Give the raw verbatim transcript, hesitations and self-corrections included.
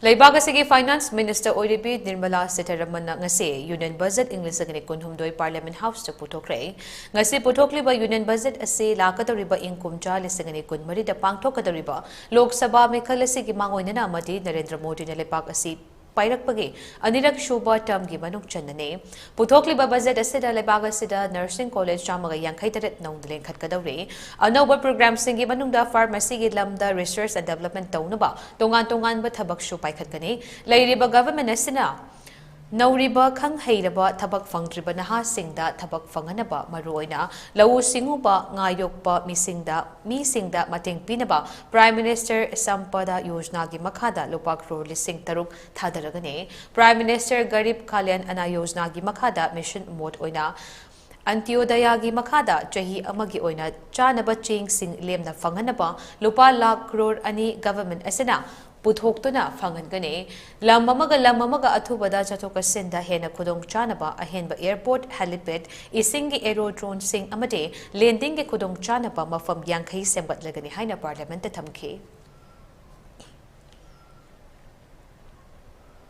ꯂꯩꯕꯥꯛ ꯑꯁꯤꯒꯤ Finance Minister ꯑꯣꯏꯔꯤꯕꯤ Nirmala ꯁꯤꯊꯥꯔꯥꯃꯟꯅ ꯉꯁꯤ Union Budget ꯏꯪ ꯂꯤꯁꯤꯡ ꯑꯅꯤ ꯀꯨꯟꯍꯨꯝꯗꯣꯏ Parliament Houseꯇ ꯄꯨꯊꯣꯛꯈ꯭ꯔꯦ꯫ ꯉꯁꯤ ꯄꯨꯊꯣꯛꯂꯤꯕ Union Budget ꯑꯁꯤ ꯂꯥꯛꯀꯗꯧꯔꯤꯕ ꯏꯪ ꯀꯨꯝꯖꯥ ꯂꯤꯁꯤꯡ ꯑꯅꯤ ꯀꯨꯟꯃꯔꯤꯗ ꯄꯥꯡꯊꯣꯛꯀꯗꯧꯔꯤꯕ ꯂꯣꯛ ꯁꯚꯥ ꯃꯤꯈꯜ ꯑꯁꯤꯒꯤ ꯃꯥꯡꯑꯣꯏꯅꯅ ꯑꯃꯗꯤ ꯅꯔꯦꯟꯗ꯭ꯔ ꯃꯣꯗꯤꯅ ꯂꯩꯕꯥꯛ ꯑꯁꯤ ꯄꯥꯏꯔꯛꯄꯒꯤ ꯑꯅꯤꯔꯛ ꯁꯨꯕ termꯒꯤ ꯃꯅꯨꯡ ꯆꯟꯅꯅꯤ꯫ ꯄꯨꯊꯣꯛꯂꯤꯕ budget ꯑꯁꯤꯗ ꯂꯩꯕꯥꯛ ꯑꯁꯤꯗ nursing college ꯆꯥꯝꯃꯒ ꯌꯥꯡꯈꯩ ꯇꯔꯦꯠ ꯅꯧꯅ ꯂꯤꯡꯈꯠꯀꯗꯧꯔꯤ꯫ ꯑꯅꯧꯕ programꯁꯤꯡꯒꯤ ꯃꯅꯨꯡꯗ pharmacyꯒꯤ ꯂꯝꯗ research and development ꯇꯧꯅꯕ ꯇꯣꯉꯥꯟ ꯇꯣꯉꯥꯟꯕ ꯊꯕꯛꯁꯨ ꯄꯥꯏꯈꯠꯀꯅꯤ꯫ ꯂꯩꯔꯤꯕ government ꯑꯁꯤꯅ ꯅꯧꯔꯤꯕ ꯈꯪ ꯍꯩꯔꯕ ꯊꯕꯛ ꯐꯪꯗ꯭ꯔꯤꯕ ꯅꯍꯥꯁꯤꯡꯗ ꯊꯕꯛ ꯐꯪꯍꯟꯅꯕ, ꯃꯔꯨꯑꯣꯏꯅ ꯂꯧꯎ ꯁꯤꯡꯎꯕ, ꯉꯥ ꯌꯣꯛꯄ ꯃꯤꯁꯤꯡꯗ, ꯃꯤꯁꯤꯡꯗ ꯃꯇꯦꯡ ꯄꯤꯅꯕ Prime Minister Sampada Yojanaꯒꯤ ꯃꯈꯥꯗ ꯂꯨꯄꯥ ꯀ꯭ꯔꯣꯔ ꯂꯤꯁꯤꯡ ꯇꯔꯨꯛ ꯊꯥꯗꯔꯒꯅꯤ꯫ Prime Minister Garib Kalyan Anna Yojanaꯒꯤ ꯃꯈꯥꯗ mission mode ꯑꯣꯏꯅ ꯑꯟꯇ꯭ꯌꯣꯗꯌꯥꯒꯤ ꯃꯈꯥꯗ ꯆꯍꯤ ꯑꯃꯒꯤ ꯑꯣꯏꯅ ꯆꯥꯅꯕ ꯆꯦꯡꯁꯤꯡ ꯂꯦꯝꯅ ꯐꯪꯍꯟꯅꯕ ꯂꯨꯄꯥ ꯂꯥꯈ ꯀ꯭ꯔꯣꯔ ꯑꯅꯤ government ꯑꯁꯤꯅ ꯄꯨꯊꯣꯛꯇꯨꯅ ꯐꯪꯍꯟꯒꯅꯤ꯫ ꯂꯝ ꯑꯃꯒ ꯂꯝ ꯑꯃꯒ ꯑꯊꯨꯕꯗ ꯆꯠꯊꯣꯛ ꯆꯠꯁꯤꯟꯗ ꯍꯦꯟꯅ ꯈꯨꯗꯣꯡꯆꯥꯅꯕ ꯑꯍꯦꯟꯕ airport, helipad, ꯏꯁꯤꯡꯒꯤ aerodromeꯁꯤꯡ ꯑꯃꯗꯤ landingꯒꯤ ꯈꯨꯗꯣꯡꯆꯥꯅꯕ ꯃꯐꯝ ꯌꯥꯡꯈꯩ ꯁꯦꯝꯒꯠꯂꯒꯅꯤ ꯍꯥꯏꯅ Parliamentꯇ ꯊꯝꯈꯤ꯫